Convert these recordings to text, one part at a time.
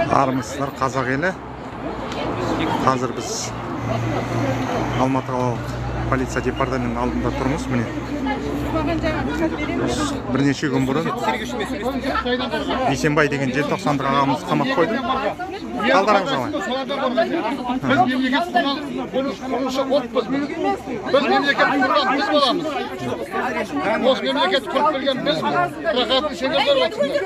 Армысыздар, қазақ елі! Қазір біз Алматы қалалық полиция департаментінің алдында тұрмыз. Міне, бірнеше күн бұрын Бейсенбай деген желтоқсандық ағамыз қамап қойды. Қалдарыңыз қалай? Біз мемлекет құрған құрушы ұлтпыз. Біз мемлекет құрған біз боламыз. Осы мемлекет құрып келген бізбіз. Рахатын сендер көріп отырсыңдар.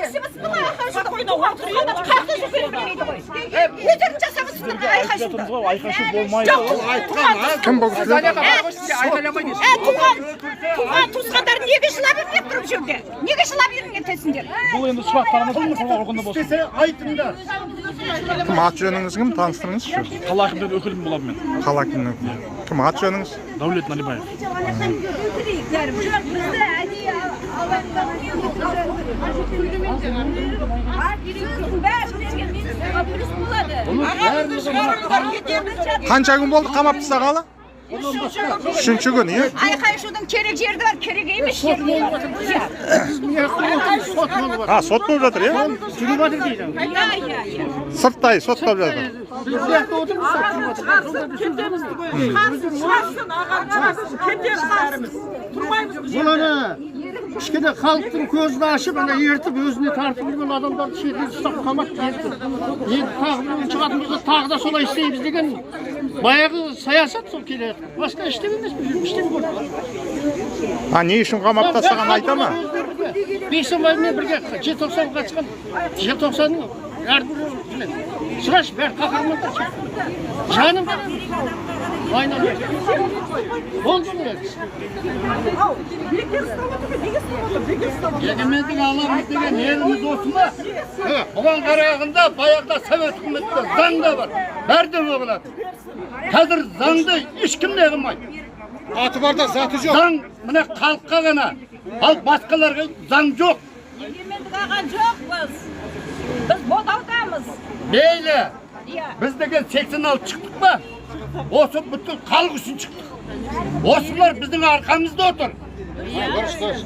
Өздерің жасап айқай. Айқай болмайды. Кім бұл кісілер? Туған туысқандары неге жылап ермек тұр бұл жерде? Неге жылап ермек? Бұл енді сұрақтарыңыз құқық қорғау органында болсын. Істесе, айтыңдар. Кім, аты жөніңіз кім, таныстырыңызшы. Қала әкімдігінің өкілімін боламын мен. Қала әкімінің өкілі. Кім, аты жөніңіз? Дәулет Налибаев. Жоқ, бізді әдейі плюс болады. Қанша күн болды қамап тастағалы? Үшінші күн, иә. Айқай шудың керек жері де бар, керек емес жері де бар. Сот болып жатыр. А, сот болып жатыр, иә. Жүріп жатыр дейді. Иә. Сырттай соттап жатыр. Біз бұл жақта отырмыз, сот жүріп жатыр. Кетеміз түгел. Шығарсын, ағам, шығарсын, кетеміз бәріміз. Тұрмаймыз бұл Бұл жерде. ана кішкене халықтың көзін ашып, ана ертіп, өзіне тартып жүрген адамдарды шетінен ұстап, қамап кетті. Енді тағы біреу шығатын болса, тағы да солай істейміз деген баяғы саясат сол келе жатыр. Басқа ештеңе емес, бұл жерде ештеңе көрмедім. А не үшін қамап тастағанын айта ма? Бейсенбаймен бірге желтоқсанға қатысқан, желтоқсанның әрбір біледі. Сұрашы, бәрі қаһармандар. Жаным айналайын. Болды міне. Бекер ұстап отыр ғой, неге ұстап отыр? Бекер ұстап отыр. Егемендік аламыз деген еліміз осы ма? Бұған қарағанда баяғыда совет үкіметінде заң да бар. Бәрі де болады. Қазір заңды ешкім не қылмайды. Аты бар да, заты жоқ. Заң міне халыққа ғана. Ал басқаларға заң жоқ. Егемендік алған жоқпыз. Біз бодаудамыз. Мейлі. Иә. Біз деген 86 шықтық па? Осы бүткіл халық үшін шықтық. Осылар біздің арқамызда отыр. Дұрыс, дұрыс.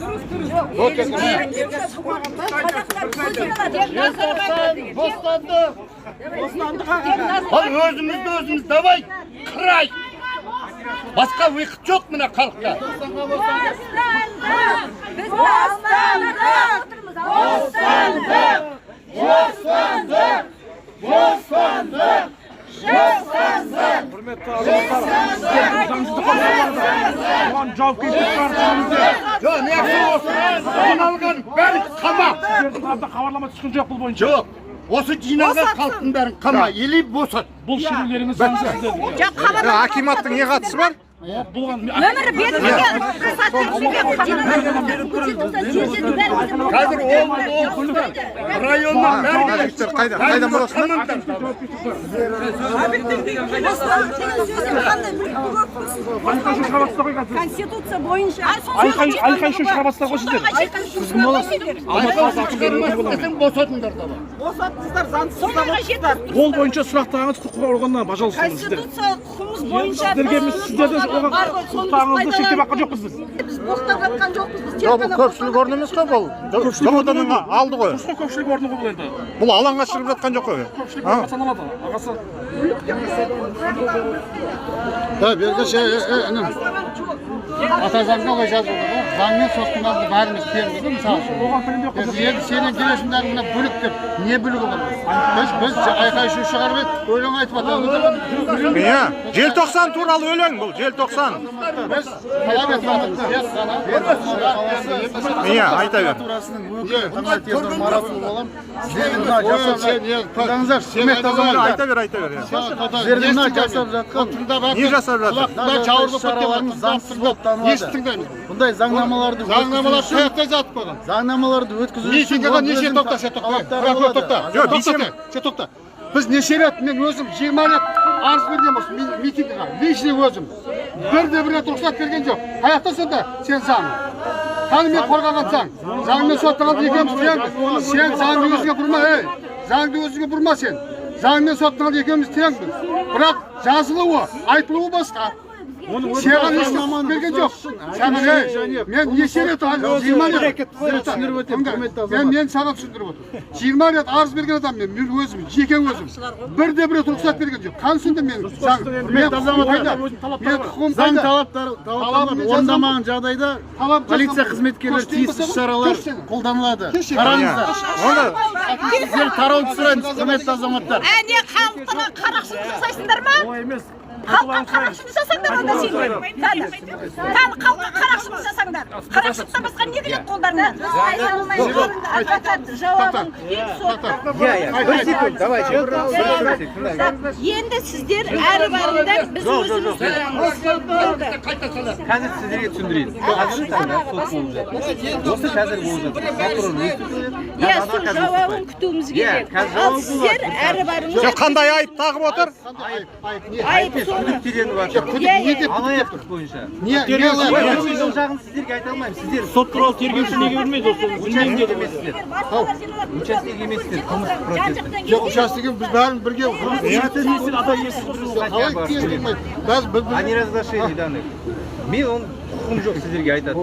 Желтоқсан, бостандық. Ал өзімізді өзіміз давай қырайық. Басқа выход жоқ мына халықта. Біз бостандық. Бостандық. Бостандық! Бостандық! Бостандық! Құрметті азаматтар, сіздердің заңсыздық бұған жауапкершілік бар үстіңізде. Жоқ, не осы жиналған бәрін қама. Сіздердің тарапынан хабарлама түскен жоқ бұл бойынша. Жоқ, осы жиналған халықтың бәрін қама, или босат. Бұл шерулеріңіз заңсыз сіздердің. Жоқ, хабарлама. Акиматтың не қатысы бар? Бұған Өмірі берілмеген. Рұқсат берілмеген. Қазір облыста, районнан бәрі Жігіттер, қайда қайдан боласыңдар? Айқай шу шығарып жатсыздар ғой қазір. Конституция бойынша. Айқай шу шығарып жатсыздар ғой сіздер. Сіз кім боласыз? Алматы қаласы әкімдігінің өкілі боламын. Десең, босатыңдар давай. Босатыңыздар, заңсыз ұстап отырсыздар. Ол бойынша сұрақтарыңыз құқық қорғау органына, пожалуйста, сіздер. Конституция құқығымыз бойынша Сіздерге біз сіздердің оған құқықтарыңызды шектеп жатқан жоқпыз біз. Біз боқтап жатқан жоқпыз. Біз Жоқ, бұл көпшілік орны емес қой, бұл ДВД ның алды ғой. Дұрыс қой, көпшілік орны ғой бұл енді. Бұл алаңға шығып жатқан жоқ қой. Көпшілік А? орынға саналады. Ағасы. Да, бергеш, інім. Ата заңда олай жазылды ғой. Заңмен соттың алдында бәріміз теңбіз ғой, мысалы үшін. Оған пәлен жоқ. Енді сенен келесің, мына бүлік деп. Не бүлігі бұл? Біз айқай шу шығарып едік, өлең айтып жатамыз. Иә, желтоқсан туралы өлең бұл, желтоқсан. Біз талап етіп жатырмыз. Тек қана. Иә, айта бер. Прокуратурасының өкілі Таңатезов Маратұлы боламын. Сіздердің мына жасап тыңдаңыздаршы, құрметті азаматтар. Айта бер, айта бер, иә. Сіздердің мына жасап жатқан Не жасап жатыр? шараларыңыз заңсыз болып танылады. Несі тыңдаймыз? Бұндай заңнамаларды Заңнамалар өткізу үшін қаяқта жатып қойған? Заңнамаларды өткізу үшін Митингіге оның неше өзінің тоқта, сен тоқта. талаптары Прокурор, болады. тоқта. Жоқ, Тоқта, сен тоқта. Біз неше рет, мен өзім 20 рет арыз берген осы митингіге, личный өзім. Бірде бір рет рұқсат берген жоқ. Қаяқта сонда сен заң? Қаны мен қорғаған заң. Заңмен соттың алдында екеуміз теңбіз. Сен заңды өзіңе бұрма, ей. Заңды өзіңе бұрма сен. Заңмен соттың алдында екеуміз теңбіз. Бірақ жазылуы, айтылуы басқа. Саған ешкім құқық берген жоқ. Саған, мен неше рет, 20 рет мен саған түсіндіріп отырмын. 20 рет арыз берген адам мен өзім, жеке өзім. Бірде бір рет рұқсат берген жоқ. Қаны сонда мен заң, мен құқығым қайда? Мен құқығым Заң қайда? талаптарын орындамаған жағдайда полиция қызметкерлері тиісті шаралар қолданылады. Қараңыздар. Сіздер тарауды сұраймыз, құрметті азаматтар. Әне халықтың қарақшылық жасайсыңдар ма? Халыққа қарақшылық жасаңдар онда сендер. Таны халыққа қарақшылық жасаңдар. Қарақшылықтан басқа не келеді қолдарыңнан? Адвокат жауабын күтейік сотта. Бір секунд, давайте. Енді сіздер әрі барыңдар, біз өзіміз барамыз. Қазір сіздерге түсіндірейін. Қазіргі таңда сот болып жатыр. Осы қазір болып жатыр. Прокурор өзі түсіндіреді. Иә, сол жауабын күтуіміз керек. Ал сіздер әрі барыңдар. Жоқ, қандай айып тағып отыр? Айып соны. Күдіктелініп жатыр. Күдік не деп Алаяқтық бойынша. Не Ол жағын сіздерге айта алмаймын. Сіздер Сот туралы тергеуші неге бермейді осы? Участник емессіздер. Участник емессіздер қылмыстық процесстің. Жоқ, участокке біз бәрін бірге қалай келмейді? Біз бір О неразглашении данных. Мен оның құқығым жоқ сіздерге айтады.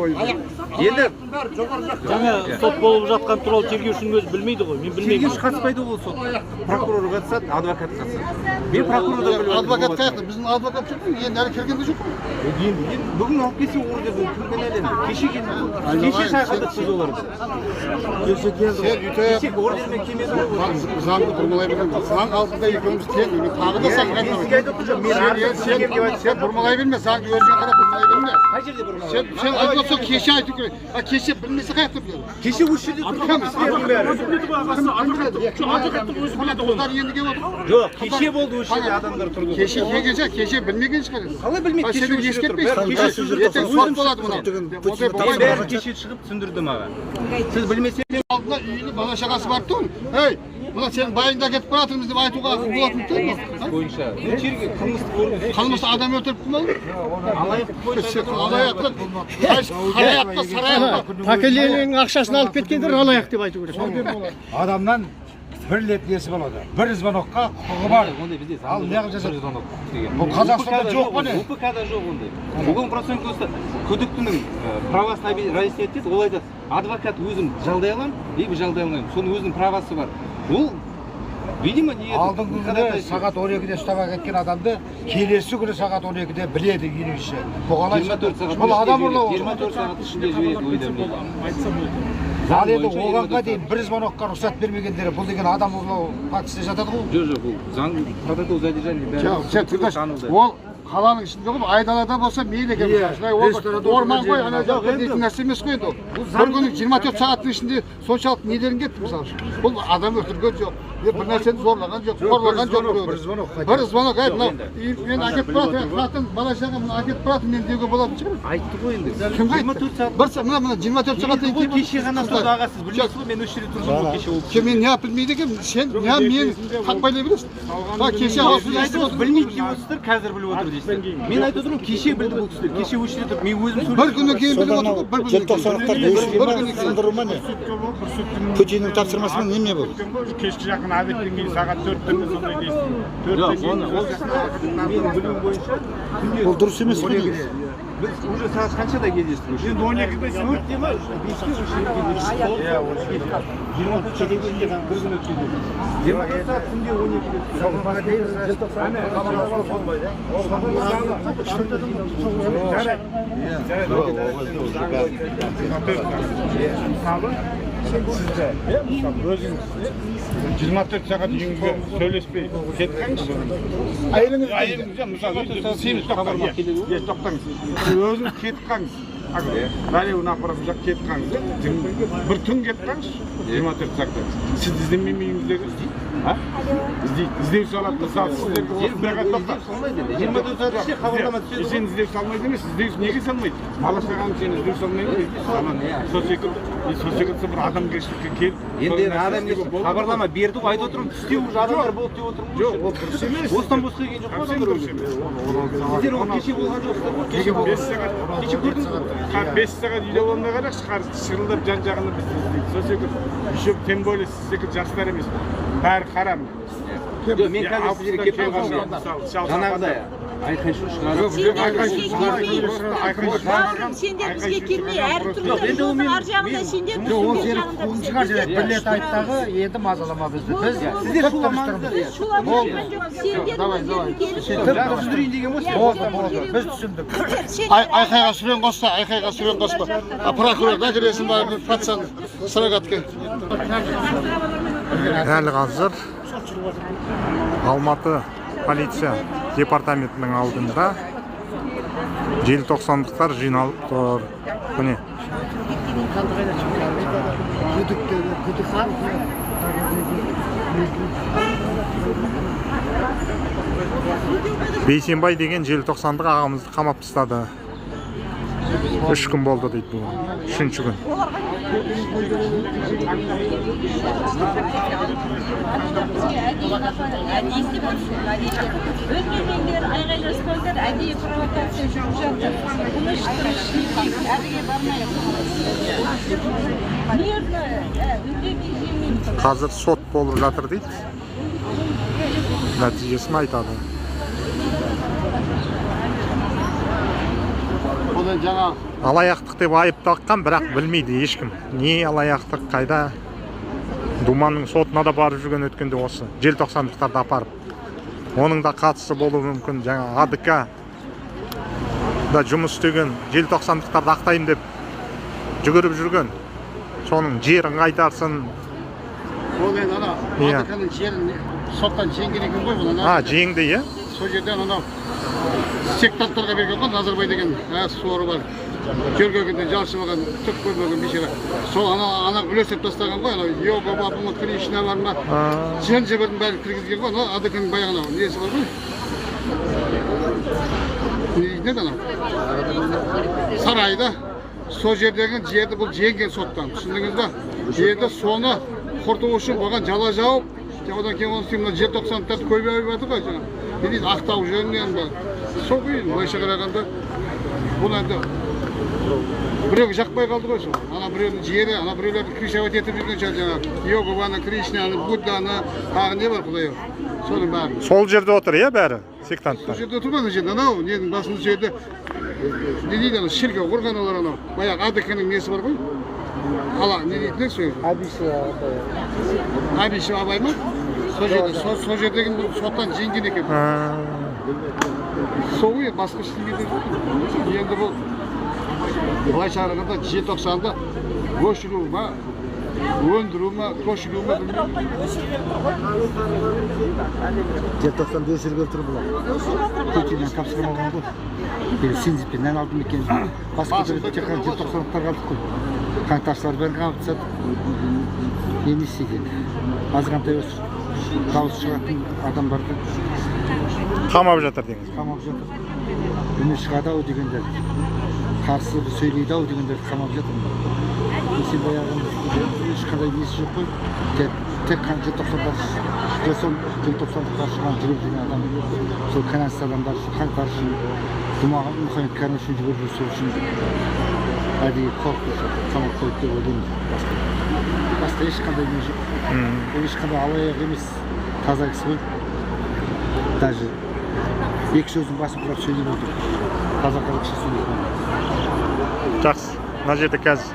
Енді Жаңа сот болып жатқан туралы тергеушінің өзі білмейді ғой. Мен білмеймін. тергеуші қатыспайды ғой сотқа. Прокурор қатысады, адвокат қатысады. Мен прокурордан біліп отырмын. Адвокат қаяқта? Біздің адвокат жоқ қой. Енді әлі келген де жоқ қой. Енді бүгін алып келсе ордерді кім кінәлі енді? Кеше келді. Кеше шақырдық біз оларды. Сен өйтіп Кеше ордермен келмеді ғой. Заңды бұрмалай берме. Заң алдында екеуміз тең. Мен тағы да саған Мен сізге айтып отырмын, мен арыз Сен беремін деп айтып сен бұрмалай берме, заңды өзіңе қарап бұрмалай берме. Қай жерде бұрмалай? Сен айтып отырсың, кеше айту керек. А кеше білмесе қаяқта біледі? Кеше осы жерде тұрған кісілердің бәрі. Адвокаттың өзі біледі ғой. Қыздар енді келіп отыр. Жоқ, кеше болды осы жерде адамдар тұрды. Кеше келген шығар, кеше білмеген шығар. Қалай білмейді? А Кеше сен осы жерде тұр. ескертпейсің. Бәрі кеше түсіндірді. Ертең сот болады мынау. Ондай Мен болмайды. бәрін кеше шығып түсіндірді маған. Сіз білмесеңіз Алдына үйінің бала шағасы барып тұр. Ей, мына сенің байыңда кетіп бара жатырмыз деп айтуға болатын тұр. бойынша жерге қылмыстық орган Қылмыс адам өлтіріп ма? Алаяқтық бойынша. Алаяқтық, қараяқ па, сараяқ па? Пәкеленің ақшасын алып кеткендер алаяқ деп айту керек. Адамнан бір рет несі болады, бір звонокқа құқығы бар. Ондай бізде Ал неғып жасады? бір звонок деген. Бұл Қазақстанда жоқ па не? УПК-да жоқ ондай. Уголовный процессуальный кодексте күдіктінің правасын разъяснять етеді. Ол айтады, адвокат өзім жалдай аламын, либо жалдай алмаймын. Соның өзінің правасы бар. Ол, видимо, не Алдыңғы күні сағат 12-де ұстап әкеткен адамды келесі күні сағат 12-де біледі үйінің іші. Бұл 24 сағат бұл адам ұрлау. 24 сағат ішінде жібереді уведомление. Ал енді оғанға дейін бір звонокқа рұқсат бермегендері, бұл деген адам ұрлау фактісіне жатады ғой. Жоқ, жоқ, бұл заң, протокол задержания бәрі. Жоқ, сен тыңдашы. Танылды. Ол қаланың ішінде ғой, айдалада болса мейлі екен. Иә, Ол ресторанда орман отырған ғой, ана жерінде. жақта дейтін нәрсе емес қой енді ол. Бір күні 24 сағаттың ішінде соншалық нелерің кетті мысалы үшін. Бұл адам өлтірген жоқ, не бір нәрсені зорлаған жоқ, қорлаған жоқ біреуді. бір звонок хотя Бір звонок, ей, мынау енді. мен әкетіп баратын, тұратын бала шаға мына әкетіп баратын мен деуге болатын шығар. Айтты ғой енді. Кім айтты? 24 сағат. Бір мына мына 24 сағаттан Ғой кейін кеше ғана тұрды аға, сіз білмейсіз ғой, мен осы жерде тұрдым ғой кеше ол. Сен мен неғып білмейді екенмін? Сен неғып мені тақпайлай бересің? Ба кеше Сіз айтып отырсыз, білмейді деп отырсыздар, қазір біліп отыр дейсіздер. Мен айтып отырмын, кеше білді бұл кісілер. Кеше осы жерде тұрып, мен өзім сөйлесіп. Бір күннен кейін біліп отыр ғой, бір күннен кейін. Желтоқсандықтар Бір күннен кейін. сындыру ма не? Путиннің тапсырмасымен неме бұл? Кешкі жақын обедтен кейін сағат 4-те ме сондай дейсің. Жоқ, оны ол менің білуім бойынша күнде Бұл дұрыс емес қой негізі. Біз уже сағат қаншада кездестік? Енді 12-де 4-те ма? 5-те уже кездестік. Иә, 24 сағат ішінде бір күн өткен. 24 сағат түнде 12-де. Мысалы, сізді, мысалы, өзіңіз 24 сағат үйіңізге сөйлеспей кетіп қалыңызшы. Әйеліңіз Әйеліңіз, мысалы, семіз тоқтаңыз. Иә, тоқтаңыз. Сіз өзіңіз кетіп қалыңыз. Налево направо жақ кетіп қалыңыз. Бір түн кетіп қалыңызшы. 24 сағатта. Сізді іздемей ме үйіңіздегі? А? Іздейді. Іздеу салады. Мысалы, сіздерге осындайға тоқта. Салмайды енді. 24 сағат ішінде хабарлама түседі ғой. Сен іздеу салмайды емес, іздеу неге салмайды? Бала шағаң сені іздеу салмайды ма? Салады. Сол секілді, сол секілді бір адамгершілікке келіп, Енді адамгершілік хабарлама берді ғой, айтып отырмын, түсте уже адамдар болды деп отырмын ғой. Жоқ, ол дұрыс емес. Бостан босқа келген жоқ қой Совсем адамдар дұрыс уже. емес. Сіздер ол кеше болған жоқсыздар ғой, кеше болған. 5 сағат, Кеше көрдіңіз ғой. 5 сағат үйде болмай қарақшы, шырылдап жан жағына бізді іздейді. Сол секілді, еще тем более сіз секілді жастар емес. Бәрі харам. Жоқ, мен қазір сіздерге келіп тұрған жаңағыдай айқай-шу шығарып. Бауырым, сендер бізге келмей, әртүрлі жолдың ар жағында сендер, Жоқ, ол бер сені жағында қуғын біздер. шығар жарайды. Бір рет айттағы, енді мазалама бізді. Біз Сіздер шуламаңыздар. Біз шулап жатқан жоқпыз, сендер өздерің келіп Түсіндірейін деген ғой. Болды, болды. Біз түсіндік. Айқайға сүрен қосса, айқайға сүрен қоспа. Прокурор да кіресің ба, пацан, сырағатке. Дәл қазір Алматы полиция департаментінің алдында желтоқсандықтар жиналып тұр. Міне. Бейсенбай деген желтоқсандық ағамызды қамап тастады. 3 күн болды дейді бүгін. 3-ші күн. Үндемеңдер, айғайласпаңдар, әдейі провокация жүріп жатыр. Тыныш тыныш кетейік, әріге бармайық. Мирно, үндемей жемейміз. Қазір сот болып жатыр дейді. Нәтижесін айтады. Ол енді жаңа Алаяқтық деп айып таққан, бірақ білмейді ешкім. Не алаяқтық, қайда? Думанның сотына да барып жүрген өткенде осы желтоқсандықтарды апарып. Оның да қатысы болуы мүмкін. Жаңа АДК да жұмыс істеген желтоқсандықтарды ақтайын деп жүгіріп жүрген. Соның жерін қайтарсын. Ол енді ана Иә. АДК-ның жерін соттан жеңген екен ғой бұл ана. Жеңді, иә? Сол жерден анау сектанттарға берген ғой Назарбай деген соры бар. Жерге келгенде жалшымаған, түк көрмеген бейшара. Сол ана үлестіріп тастаған ғой, анау йога бар ма, Кришна бар ма, жын жібірдің бәрін кіргізген ғой, анау АДК-ның баяғы анау несі бар ғой. Не дейтін еді анау? Сарайда сол жердегі жерді бұл жеңген соттан, түсіндіңіз ба? Енді соны құрту үшін оған жала жауып, одан кейін оның үстіне мына желтоқсандықтарды көбейіп жатыр ғой жаңа. Не дейді, ақтау жөнінен ба? Сол күйі, былайша қарағанда, бұл енді біреуге жақпай қалды ғой сол. Ана біреудің жері, ана біреулерді кришовать етіп жүрген шығар жаңағы. Йогованы, Кришнаны, Будданы, тағы не бар құдай ау. Соның бәрі. Сол жерде отыр, иә, бәрі сектанттар? Сол жерде отыр ғой, ана жерде, анау ненің басында жерде, не дейді анау, шіркеу құрған олар анау. Баяғы АДК-ның несі бар ғой? Ала, не дейтін еді сол? Абиші Абай ма? Сол жерде, сол жердегі бұл соттан жеңген екен. Сол ғой, басқа ештеңе де жоқ. Енді бұл былайша қарағанда желтоқсанды өшіру ма, өндіру ма, көшіру ма білмеймін. Желтоқсанды өшіргелі тұр бұлар. Путиннен тапсырма алған ғой. Или Синцзипиннен нан алды ма екен? Бас көтеріп тек қана желтоқсандықтар қалдық қой. Қаңтаршылар бәрін қамап тастады. Енді не істейді енді? Азғантай осы дауыс шығатын адамдарды қамап жатыр деңіз. Қамап жатыр. Үні шығады ау дегендер, қарсы сөйлейді ау дегендер қамап жатыр. Бейсенбай ағамыз ешқандай несі жоқ қой. Тек қана желтоқсандықтар шығған жүріп жүрген адам, сол кінәсіз адамдар үшін, қаңтар үшін, Мұхаммед Кәрім үшін жүгіріп жүр, сол үшін әдейі қорқытып сол қамап қойды деп ойлаймын. Басқа ешқандай не жоқ. Ол ешқандай алаяқ емес, таза кісі ғой. Даже екі сөздің басын құрап сөйлеп отыр. Таза қазақша сөйлейді. Жақсы. Мына жерде қазір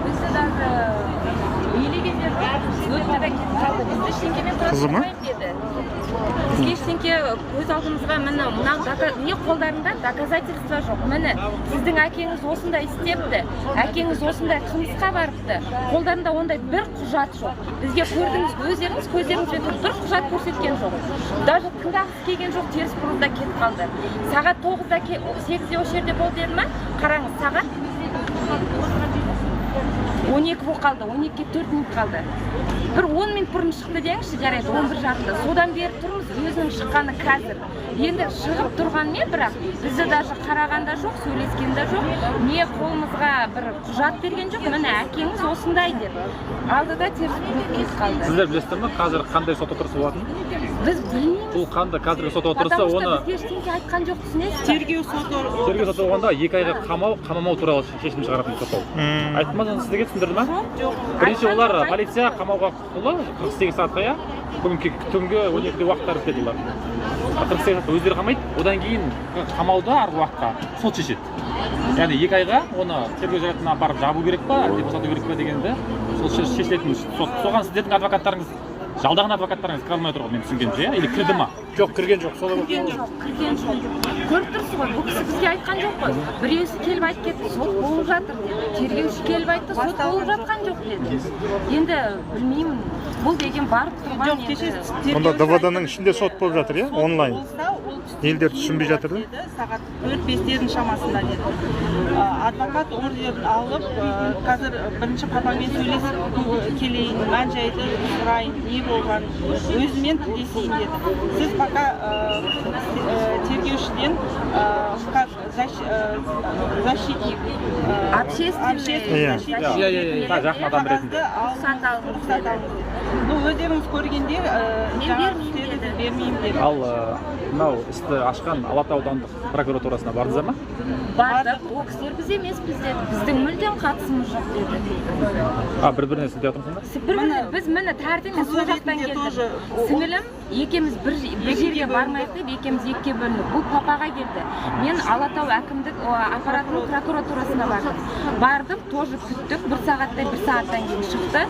Бізді даже елегендер жоқ, өтті де кетіп қалды. Бізді ештеңкемен Қызы ма? құрастырмаймын деді. Бізге ештеңке көз алдымызға міне мына не қолдарында доказательства жоқ. Міне сіздің әкеңіз осындай істепті, әкеңіз осындай қылмысқа барыпты. Қолдарында ондай бір құжат жоқ. Бізге көрдіңіз, өздеріңіз көздеріңізбен көріп, бір құжат көрсеткен жоқ. Даже тыңдағысы келген жоқ, теріс бұрылды да кетіп қалды. Сағат тоғызда сегізде осы жерде болды деді ма? Қараңыз, сағат 12 болып қалды, 12-ге 4 минут қалды. Бір 10 минут бұрын шықты деңізші, жарайды, 11:30. Содан бері тұрмыз, өзінің шыққаны қазір. Енді шығып тұрғанмен бірақ бізді даже қараған да жоқ, сөйлескен де жоқ, не қолымызға бір құжат берген жоқ, міне әкеңіз осындай деп. Алды да теріс бұрылып кетіп қалды. Сіздер білесіздер ме, қазір қандай сот отырысы болатынын? Біз білмейміз. Бұл қандай қазіргі сот отырысы, Потому что оны бізге ештеңке айтқан жоқ, түсінесіз бе? Тергеу соты. Тергеу соты болғанда 2 айға қамау, қамамау туралы шешім шығаратын сот ол. Айтты ма сізге, түсіндірді ма? Жоқ. Бірінші олар полиция қамауға құқылы, 48 сағатқа, иә? Бүгін түнгі 12-де уақыттары бітеді олар. 48 сағатқа өздері қамайды, одан кейін қамауды арғы уақытқа сот шешеді. Яғни 2 айға оны тергеу изоляторына апарып жабу керек па, әлде босату керек па дегенді сол шешілетін сот. Соған сіздердің адвокаттарыңыз, жалдаған адвокаттарыңыз кіре алмай отыр ғой, мен түсінгенімше, иә? Или кірді ма? Жоқ, кірген жоқ. Солай болып Кірген жоқ, кірген жоқ. Көріп тұрсыз ғой, бұл кісі бізге айтқан жоқ қой. Біреусі келіп айтып кетті, сот болып жатыр деді. Тергеуші келіп айтты, сот болып жатқан жоқ деді. Енді білмеймін, бұл деген барып тұрған Жоқ, кеше енді. Онда ДВД-ның ішінде сот болып жатыр, иә, онлайн. Болса, ол түстен Елдер кейін түсінбей жатыр да? болады деді, сағат 4-5-тердің шамасында деді. Адвокат ордерін алып, қазір бірінші папамен сөйлесіп келейін, мән жайды сұрайын, не болған, өзімен тілдесейін деді. Сіз пока тергеушіден как защитник, Общественный. Иә. защитник Иә. Так, жақын адам ретінде. қағазды алыңыз, Рұқсат алыңыз рұқсат деді. алыңыз деді. Ну, өздеріңіз көргенде, Мен жаңағы бермеймін істеді, деді. Бермеймін деді. Ал мынау істі ашқан Алатау аудандық прокуратурасына бардыңыздар ма? Бардық, ол кісілер біз емеспіз деді. Біздің мүлдем қатысымыз жоқ деді. А, бір біріне сілтеп отырсыңдар? Бір біріне біз міне таңертең мен Қызы сол жақтан ретінде келдім. тоже Сіңілім екеуміз бір жерге бармайық деп екеуміз екіге бөліндік. Бұл папаға келді. Мен Алатау әкімдік аппаратының прокуратурасына бардым. Бардық, тоже күттік. Бір сағаттай, бір сағаттан кейін шықты.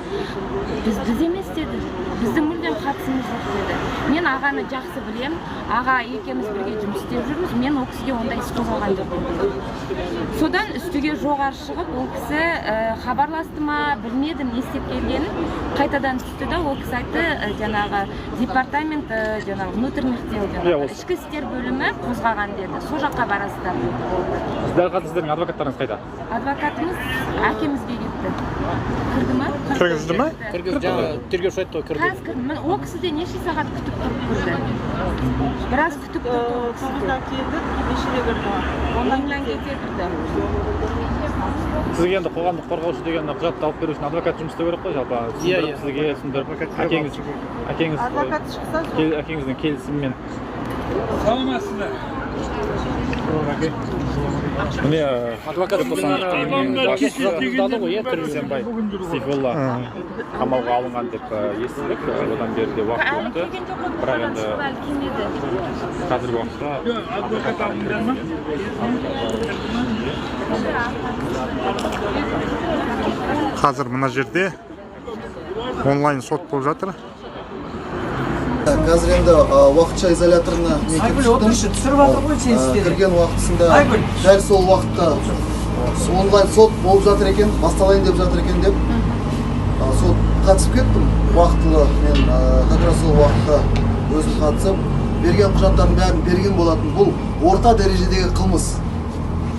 Біз емес деді. Біздің мүлдем қатысымыз жоқ деді. Мен ағаны жақсы білем. Аға екеуміз бірге жұмыс істеп жүрміз. Мен ол кісіге ондай іс қозғаған жоқпын. Содан үстіге жоғары шығып, ол кісі хабарласты ма, білмедім не істеп келгенін. Қайтадан түсті да, ол кісі айтты, жаңағы департамент жаңағы внутренних дел, Иә, жаңағы осы. Ішкі істер бөлімі қозғаған деді. Сол жаққа барасыздар деді. Болды. Дәл қазір сіздердің адвокаттарыңыз қайда? Адвокатымыз әкемізге кетті. Кірді ма? Кіргізді ма? Кіргізді, жаңа тергеуші айтты ғой, кірді. Қазір кірді. Міне, ол кісі де неше сағат күтіп тұрып кірді. Біраз күтіп тұрды ол кісі де. 9-да келді, нешеде кірді? 10-нан кете кірді. Сізге енді қоғамдық қорғаушы деген құжатты алып беру үшін адвокат жұмыс істеу керек қой, жалпы түсіндіріп, Иә, иә. сізге түсіндіріп, әкеңіз Адвокат шықса, сол. Әкеңіздің келісімімен. Саламатсыздар. Міне, Адвокат ғой, иә, кіргізді. Сенбай Сейфолла қамауға алынған деп естідік. Одан бері де уақыт Әлі өтті. келген жоқ қой, Бірақ қағаз енді шығып әлі келмеді. қазіргі уақытта Адвокат алдыңдар ма? Қазір мына жерде онлайн сот болып жатыр. Қазір енді уақытша изоляторына мен кіріп Айгүл, шықтым. отыршы, түсіріп жатыр ғой сен істеді. Кірген уақытысында Айгүл. дәл сол уақытта онлайн сот болып жатыр екен, басталайын деп жатыр екен деп сот қатысып кеттім. Уақытылы мен как раз сол уақытта өзім қатысып, берген құжаттардың бәрін берген болатын. Бұл орта дәрежедегі қылмыс.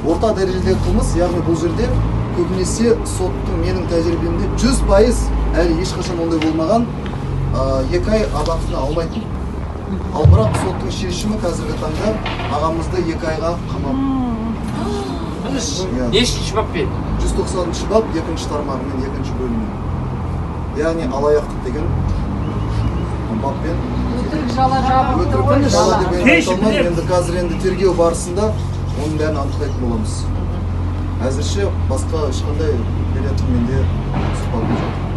Орта дәрежедегі қылмыс, яғни бұл жерде көбінесе соттың, менің тәжірибемде, 100% әлі ешқашан ондай болмаған, 2 ай абақтыны алмайтын. Ал бірақ соттың шешімі қазіргі таңда ағамызды 2 айға қамап. Иә. Нешінші баппен? 190 бап, екінші тармағымен, екінші бөлімімен. Яғни алаяқтық деген баппен. Өтірік жала жабып Өтірік ғой. жала деп енді Кешір, айта алмаймын. білеміз. Енді қазір енді тергеу барысында оның бәрін анықтайтын боламыз. Әзірше басқа ешқандай беретін менде сұхбатым жоқ.